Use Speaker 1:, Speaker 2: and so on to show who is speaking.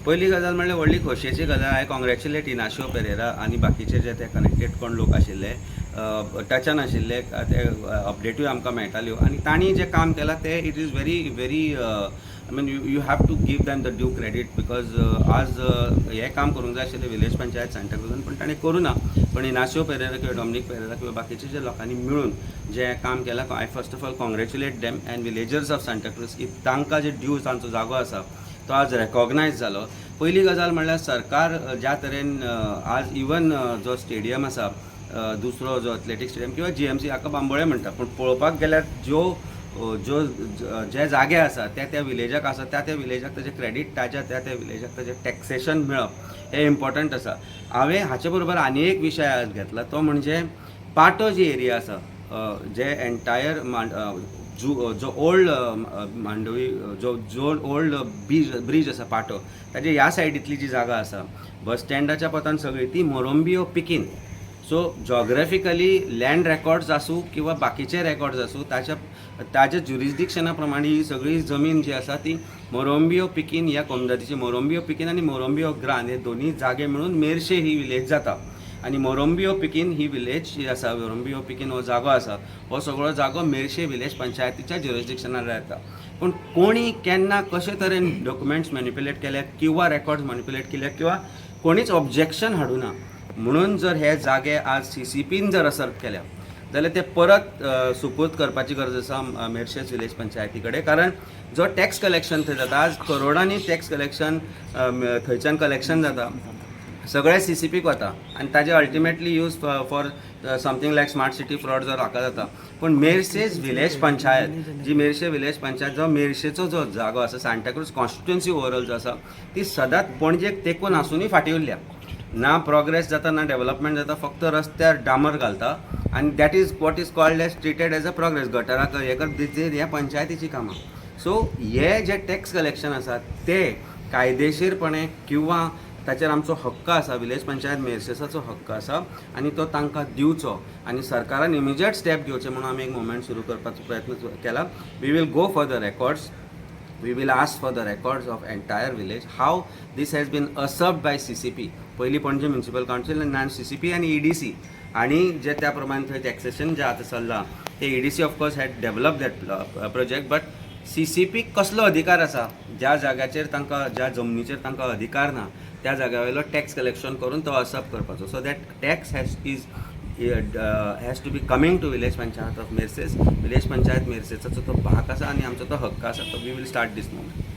Speaker 1: पयली गजाल म्हणल्यार व्हडली खोशयेची गजाल. I congratulate Inacio Pereira आनी बाकीचे जे ते कनेक्टेड कोण लोक आशिल्ले, टचान आशिल्ले, ते अपडेटूय आमकां मेळटाल्यो आनी तांणी जें काम केलां तें it is very very, I mean, you have to give them the due credit because आज हें काम करूंक जाय आशिल्लें विलेज पंचायत सांताक्रुजान, पूण ताणें करूं ना. पण इनाशियो पेरेरा किंवा डॉमिनीक पेरेरा किंवा बाकीचे जे लोकांनी मेळून जें काम केलां, I first of all congratulate them and villagers of Santa Cruz की तांकां जे ड्यू तांचो जागो आसा तो आज रेकॉग्नायज जालो. पयली गजाल म्हणल्यार सरकार ज्या तरेन आज इवन जो स्टेडियम आसा, दुसरो जो एथलेटीक स्टेडियम किंवा जीएमसी, हाका बांबोळे म्हणटा, पूण पळोवपाक गेल्यार ज्यो ज्यो जे जागे आसा त्या त्या विलेजाक आसा, त्या त्या विलेजाक ताजें क्रेडीट, ताज्या त्या त्या विलेजाक ताजें टॅक्सेशन मेळप हें इम्पॉर्टंट आसा. हांवें हाचे बरोबर आनी एक विशय आज घेतला, तो म्हणजे पाटो जी एरिया आसा, जे एंटायर जो ओल्ड मांडवी, जो जो ओल्ड ब्रीज आसा पाटो, ताजे ह्या सायडींतली जी जागा आसा बस स्टँडाच्या पतान सगळी ती मोरोम्बियो पिकीन. सो जॉग्राफिकली लँड रेकॉर्ड्स आसूं किंवा बाकीचे रेकॉर्ड्स आसूं, ताच्या ताच्या ज्युरिस्डिक्शना प्रमाणे ही सगळी जमीन जी आसा ती मोरोम्बियो पिकीन ह्या कोमदादीची. मोरोम्बियो पिकीन आनी मोरोम्बियो ग्रांद हे दोनी जागे मेळून मेरशे ही विलेज जाता आनी मोरोम्बियो पिकीन ही विलेज जी आसा, मोरोम्बियो पिकीन हो जागो आसा, हो सगळो जागो मेरशे विलेज पंचायतीच्या ज्युरिस्डिक्शनार येता. पूण कोणी केन्ना कशे तरेन डॉक्युमेंट्स मॅनिप्युलेट केले किंवा रेकॉर्ड्स मॅनिप्युलेट केले किंवा कोणीच ऑब्जेक्शन हाडूना म्हणून जर हे जागे आज सीसीपीन जर असर्ट केल्या जाल्यार ते परत सुपूर्द करपाची गरज आसा मेरशेच विलेज पंचायती कडेन, कारण जो टॅक्स कलेक्शन थंय जाता, आज करोडांनी टॅक्स कलेक्शन थंयच्यान कलेक्शन जाता, सगळे सीसीपीक वता आनी ताजे ultimately use for something like smart city fraud जर हाका जाता. पूण मेरशेज विलेज पंचायत जी, मेरशे विलेज पंचायत जो मेरशेचो जो जागो आसा, सांताक्रूज कॉन्स्टिट्युएन्सी ओवरऑल जो आसा, ती सदांच पणजेक तेकून आसुनूय फाटीं उरल्या. ना प्रोग्रेस जाता, ना डेव्हलपमेंट जाता, फक्त रस्त्यार डांबर घालता आनी that is what is called as treated as a progress. गटरां कर, हें कर, ह्या पंचायतीची कामां. सो हे जे टॅक्स कलेक्शन आसा ते कायदेशीरपणे किंवा ताचेर आमचो हक्क आसा, विलेज पंचायत मेरशेसाचो हक्क आसा आनी तो तांकां दिवचो आनी सरकारान इमिजिएट स्टेप घेवचे म्हणून आमी एक मुवमेंट सुरू करपाचो प्रयत्न केला. We will go for the records, we will ask for the records of entire village, how this has been usurped by CCP, पयलीं पणजे म्युनिसिपल कावन्सील आनी नान सीसीपी आनी ईडीसी आणि जे त्या प्रमाणे थंय टॅक्सेशन जे आतां चल्लां ते EDC of course had develop that project, but CCP कसलो अधिकार आसा, ज्या जाग्याचेर तांकां, ज्या जमनीचेर तांकां अधिकार ना, त्या जाग्या वयलो टॅक्स कलेक्शन करून तो असर्प करपाचो? So that tax has to be coming to village panchayat of Merces. Village panchayat मेरसेसाचो तो भाग आसा आनी आमचो तो हक्क आसा, तो we will start this movement.